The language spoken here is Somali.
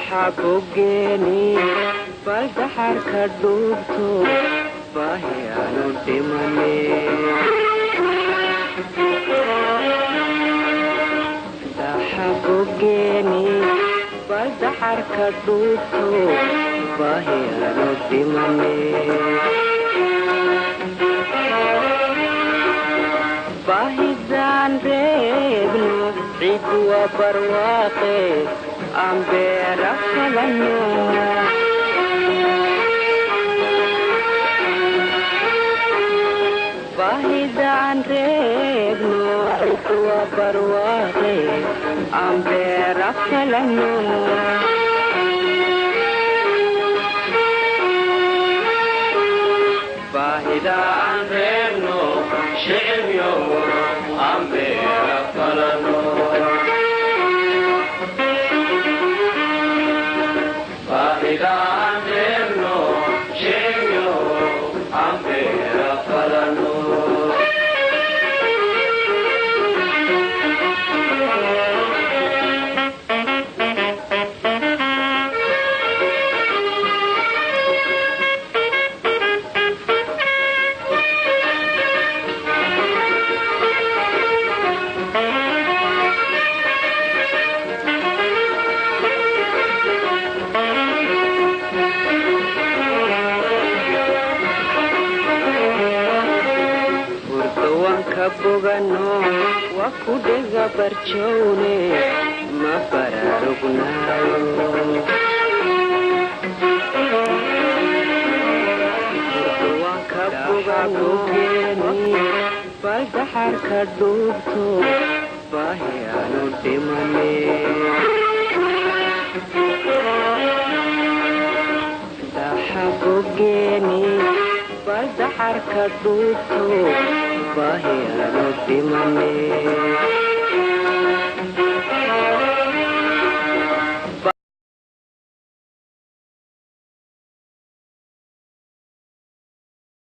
Daxa bogeeni, bal daxarka dhuubto, baahi aanu dhimane. Daxa bogeeni, bal daxarka dhuubto, baahi aanu dhimane. Baahidaan reebno, ciiddu waa barwaaqe, aan beera falano. Baahidaan reebno, ciiddu waa barwaaqe, aan beera falano. Baahida aan reebno, shicibyo, aan beera falano. Baahida aan reebno, shicibyo, aan beera falano. Hurdawanka bogano, waa ku dhega barjowne, ma baraarugnaayo. Hurdawanka bogano, bal daxarka dhuubto, baahi aanu dhimane. Daxa bogeeni, bal daxarka dhuubto, baahi aanu dhimane.